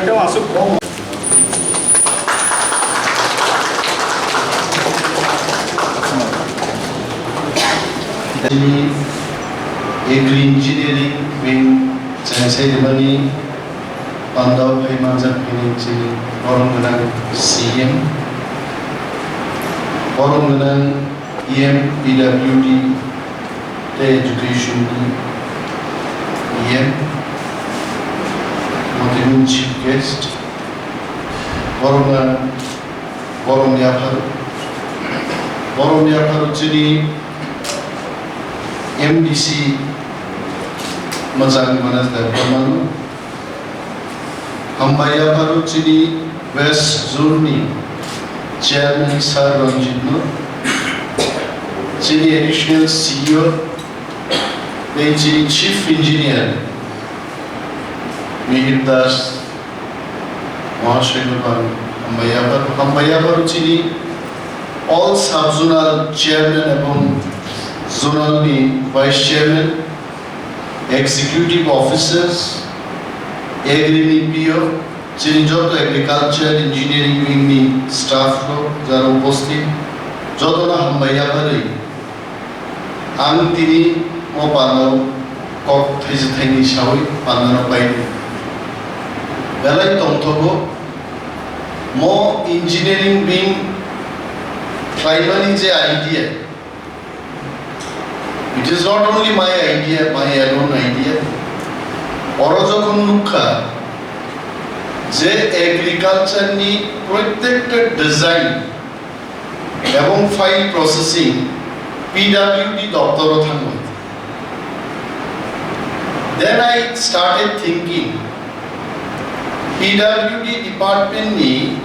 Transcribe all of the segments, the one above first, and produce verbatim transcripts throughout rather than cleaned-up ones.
Tei aswk kok. Chini agri engineering wing cheng sai rwmani pandao phai manjak hwnwi chini borom gwnang C M, borom gwnang E M P W D tei education ni E M, motini chief guest, borom gwnang borom yaphar, borom yaphar chini M D C mwchang Manas Debbarmano, hambai yaphar chini West Zone ni chairman Sir Ranjit no, chini additional C E O tei chini chief engineer Mihir Das Mahashoyno ang hambai yaphar, hambai yaphar chini all sub-zonal chairman ebong zonal ni vice chairman, executive officers, agri ni P O, chini joto agriculture engineering wing ni staff rok jara uposthit, jotono hambai yapharwi ang tini o pandao kok thaisa thaini sawi pandano paidi. Belai tongthogo mo engineering wing khlaimani je idea, it is not only my idea, my alone idea. Oro jokhon nukha je agriculture ni prottekta design ebong file processing P W D doptoro thangwi. Then I started thinking, P W D department ni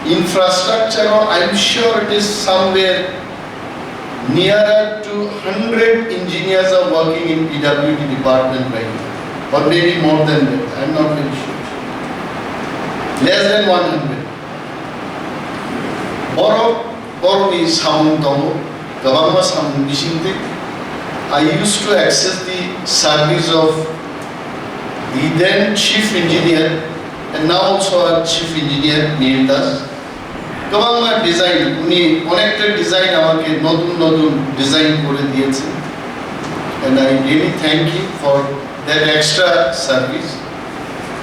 infrastructure o, I'm sure it is somewhere nearer to hundred engineers are working in P W D department right now, or maybe more than that, I'm not very sure. Less than one hundred. Borok, borokni samung tongo, kwbangma samung bisingtwi. I used to access the service of the then chief engineer and now also our chief engineer Mihir Das. Kwbangma design, uni onekta design amake notun notun design kore diyese. And I really thank him for that extra service.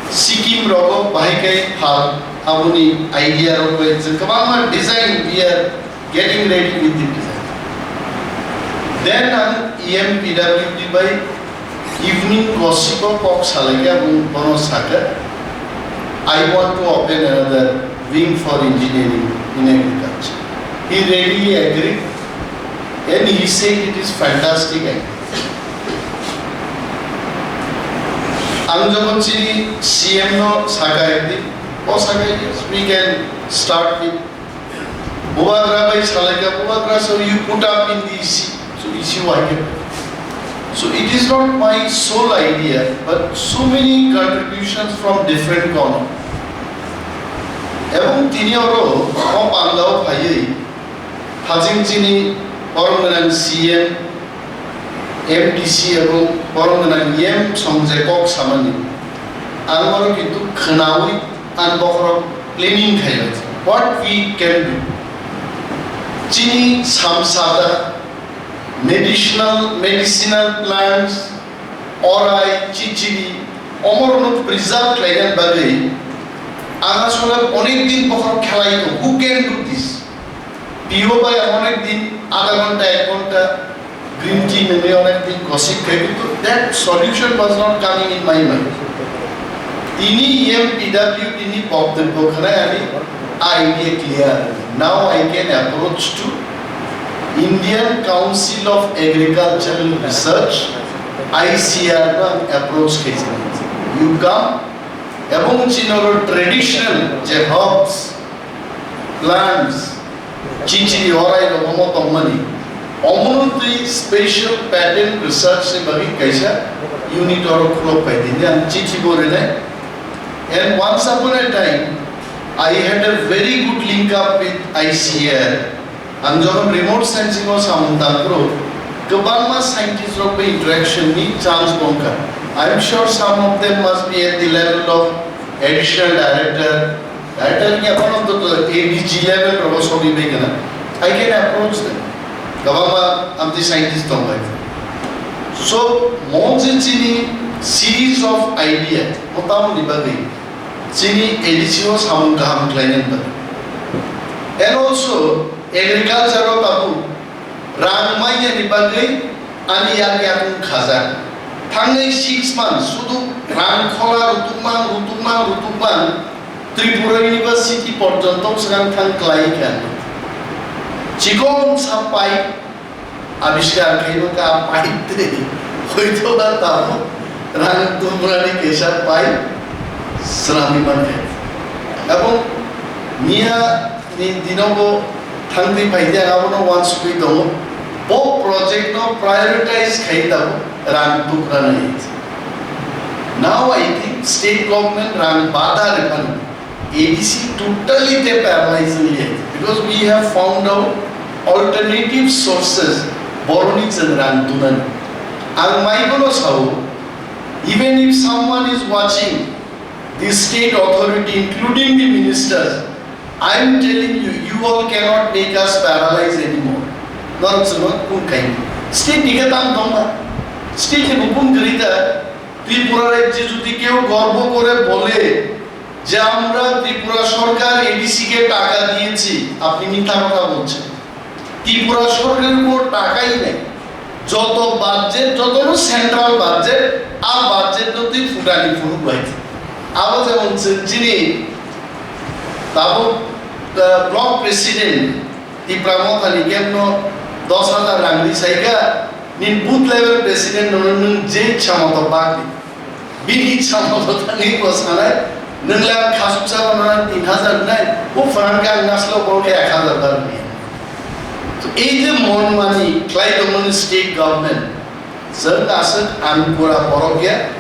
Sikkim rogo bahai kai phal aboni idea rok bai je kwbangma design we are getting ready with the design. Then ang E M P W D bai evening gossip o kok salaikha, ang bono sakha, "I want to open another wing for engineering in agriculture." He readily agreed and he said it is fantastic idea. Ang jokhon chini C M no sakha ekdin, o sakha, "Yes, we can start with Bubagra bai salaikha, Bubagra, so you put up in the E C." So E C wahike. So it is not my sole idea, but so many contributions from different corner. Ebong tini oro o pandao phaiwi haching chini borom gwnang C M, M D C ebong borom gwnang E M song je kok samani. Ang oro kintu khwnawi ang bokhorok planning khaio. What we can do? Chini samsada, medicinal, medicinal plants, orai, chichiri, omorno preserve khlaina bagwi ang asole onek din bokhorok khelai tong. Who can do this? P O bai ang onek din adha ghonta, ek ghonta green tea nungwi onek din gossip khai, kintu that solution was not coming in my mind. Tini E M P W D ni boktobbo khwnai ani idea clear. Now I can approach to Indian Council of Agricultural Research, I C R no ang approach khaijak. You come, ebong chini oro traditional je herbs, plants, chichiri, orai rok omo tongmani. Omono twi special patent research ni bagwi kaisa unit oro khulok pai di, ang chithi bo rinai. And once upon a time, I had a very good link up with I C R. Ang jokhon remote sensing o samung tangphuru, kwbangma scientist rok bai interaction ni chance bongkha. I am sure some of them must be at the level of additional director, director ni apano to, to A D G level rogo sogwi bai kana. I can approach them. Kwbangma amtwi scientist tong bai. So, mo je chini series of idea, mo tamoni bagwi chini A D C o samung kaham khlainani bagwi. And also, agriculture o tabuk rang manya ni bagwi ani yak yakung khajak. Thangnai six months sudu rang khola rutukmang, rutukmang, rutukmang, Tripura University porjonto swkang thang klai kha. Chikon sa pipe abiskar khaima ka pipe tei hoito ba tamo rang tumrani kaisa pipe swnamwi mankha. Abo miya ni dinogo thangtwi phaidi ang abono uansugwi tongo. Bo project no prioritize khai tabuk rang tukranai. Now I think state government rang bada rwphano A D C totally te paralyze wngya because we have found out alternative sources boroni chwng rang tunani. Ang maibono sao, even if someone is watching, the state authority, including the ministers, I am telling you, you all cannot make us paralyze anymore. Norok chwngno kung khai. State ni khe tang tongma. State ni bukung kwrwi ta. Tripura rajye jodi keu gorbo kore bole je amra Tripura sorkar A D C ke taka diyeci, apni mitha kotha bolchen. Tripura sorkarer kono takai nei. Joto budget, jotono central budget, a budget no twi phutani phunuk bai. Abo jemon chwng chini tabuk, ah, block president Tipra Motha ni camp no dos hajar rang ri saika, nin booth level president no nwng je ichha moto bak di. Bini samo to thangwi bo sanai, nwng le ang khasuksa bo nang tin hajar nai, bo phrang khe ang naslo bo khe ek hajar dar ni. To ei je mon mani khlai tongmani state government, chwng aswk ang pura borok ya,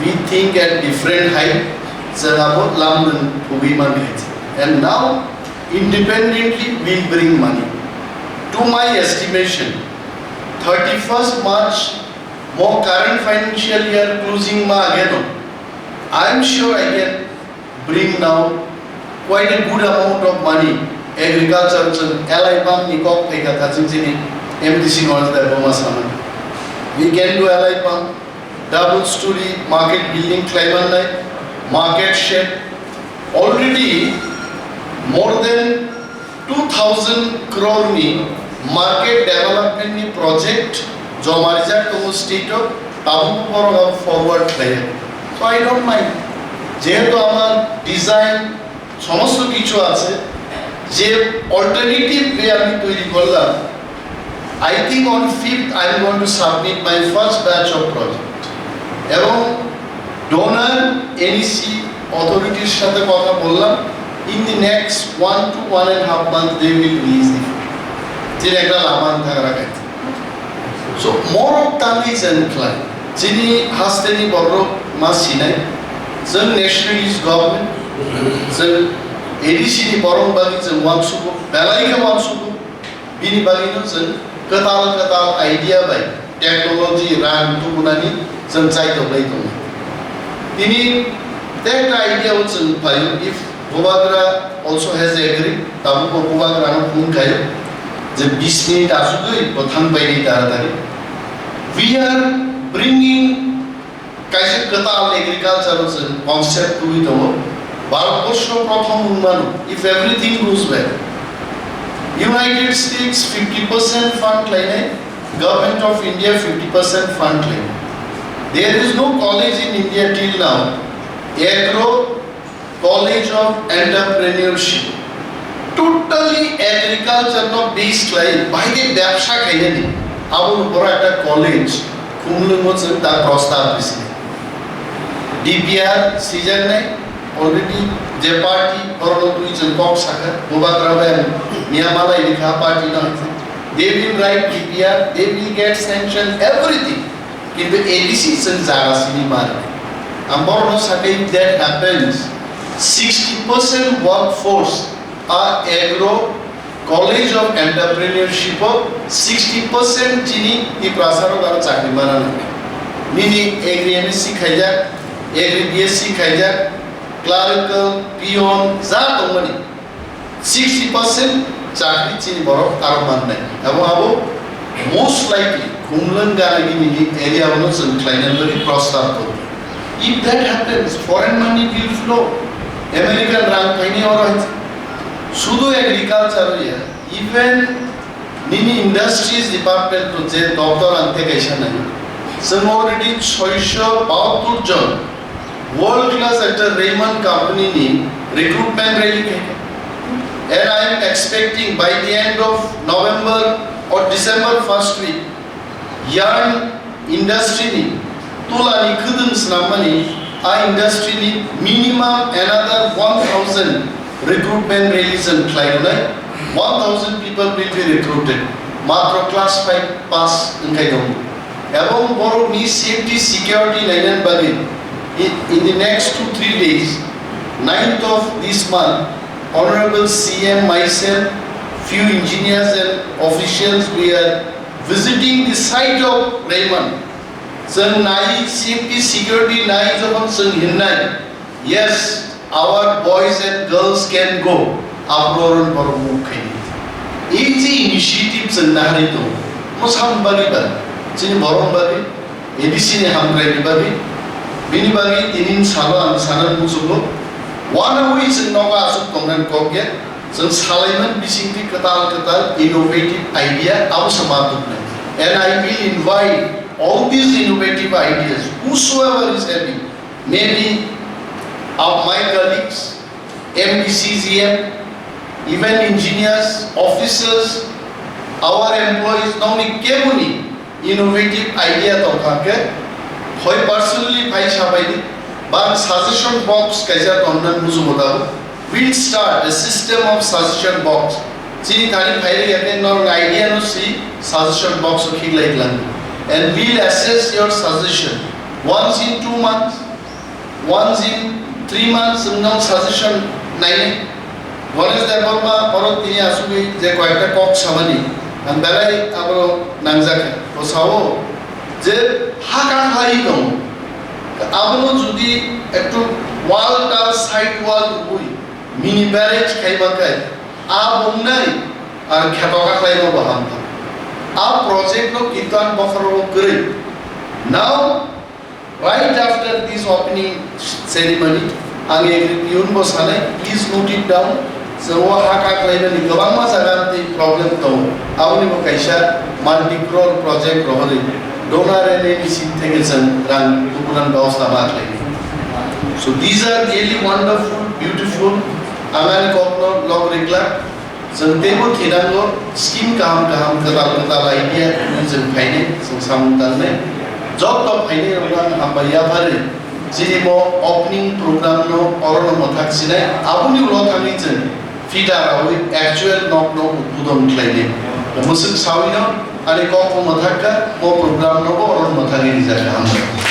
we think at different height, chwng abo lam nwng thugwi man khe. And now, independently we bring money. To my estimation, thirty-first March Mo current financial year closing ma ageno, I am sure I can bring now quite a good amount of money. Agriculture chwng L I pump ni kok thai kha thaching chini M D C Noel Debbarma sama. We can do L I pump, double story market building khlaiman nai, market shed. Already more than two thousand crore ni market development ni project joma rijak tongo state o, tabuk borok abo forward khlaiya. So I don't mind, jehetu amar design somosto kichu ache, je alternative way ami toiri korlam, I think on fifth I am going to submit my first batch of project. Ebong donor N E C authorities সাথে কথা বললাম, in the next one to one and half month they will release the fund. Tini ekta laman thagra khai. So, morok tangwi jen khlai. Chini hasteni borok ma sinai. Jeng nationalist government, jeng A D C ni borok bagi jeng wansugo, belai khe wansugo. Bini bagwino chwng kwtal kwtal idea bai technology rang tubunani chwng chaitok lai tongo. Tini tekta idea o chwng phaio, if Bubagra also has agreed, tabukbo Bubagrano phone khaio je bis minute achugwi bo thang painai taratari. We are bringing Kaisa kwtal agriculture o chwng concept tubui tongo. Bharatborsho prothom wng mano, if everything goes well. United States fifty percent fund khlainai, Government of India fifty percent fund khlainai. There is no college in India till now, agro College of Entrepreneurship. Totally agriculture no base khlai, bahai khe bebsa khainani. Abo ni boro ekta college, Khumulwngo chwng ta prostab risi. D P R sijaknai, already je party, borok no twi chwng kok sakha, Bubagra bai ang miya malai rikha party no hai. They will write D P R, they will get sanction, everything. Kintu A D C chwng jaga simi mani. Ang borokno sakha, if that happens, sixty percent workforce a agro college of entrepreneurship o sixty percent chini Tiprasa rok aro chakri mana nang. Nini agri M S C khaijak, agri B S C khaijak, clerical, peon, ja tongmani sixty percent chakri chini borok aro mannai. Abo abo most likely Khumlwng gana gini ni area ono chwng khlaina bagwi prostab ko. If that happens, foreign money will flow. American rang phaini oro hai sudu agriculture ya, even nini industries department to je doctor ang te kaisa nai. Chwng already soisho bahattor jon world class actor Raymond company ni recruitment rally khai. And I am expecting by the end of November or December first week, yarn industry ni tula ni khudung snammani a industry ni minimum another one thousand recruitment rally chwng khlai rwnai. One thousand people will be recruited. Matro class five pass wngkhai dong. Ebong borokni safety security lainani bagwi in, in the next two three days, ninth of this month, Honorable C M, myself, few engineers and officials, we are visiting the site of Raymond. Chwng nai safety security nai jokhon chwng hinnai, yes, our boys and girls can go. Abroron borok mukhaini. Ei je initiative chwng naharwi tongo, mo sam bagwi ba, chini borok bagwi, A D C ni hamkraini bagwi, bini bagwi tinin salo ang sana muchungo. One week chwng nogo aswk tongnani kok ya, chwng salaiman bisingtwi kwtal kwtal innovative idea abo sama tubnai. And I will invite all these innovative ideas, whosoever is having, maybe of my colleagues, M D C, G M, even engineers, officers, our employees, nokni keboni innovative idea tongkha khe, hoi personally phai sabaidi, bang suggestion box kaisa tongna mujugo dago. We'll start a system of suggestion box. Chini thani phairi yakni norok idea no si suggestion box o khiklai tlang. And we'll assess your suggestion once in two months, once in three months, no suggestion naini. Ganesh Debbarma oro tini asugwi je koyekta kok samani, ang belai abo nangjak, o sao je haka khlai tong. Abono jodi ektu wall ta side wall rwui mini barrage khaiba khai, a bongnai ang khetoka khlaima bo hamkha. A project no kintu ang bokhorok kwrwi. Now, right after this opening ceremony, ang agri piun bo sanai, please note it down. So, o haka khlaimani kwbangma jaga tei problem tongo. Aboni bo kaisa multi crore project rohorwi donor and N E C theke chwng rang tukunan bebosta ma khlaini. So these are really wonderful, beautiful. Ang ani kokno log riklak. Chwng teibo thinango scheme kaham kaham kwtal kwtal idea twi chwng phainai, chwng samung tangnai. Joto phainai rokno ang hambai yapharwi chini bo opening program no orono mwthak sinai. Aboni ulo thangwi chwng fida rawi actual nok no udbodon khlainai. Mwswk sawino ani kok bo mwthak kha, bo program no bo orono mwthagwi rijak kha, hambai.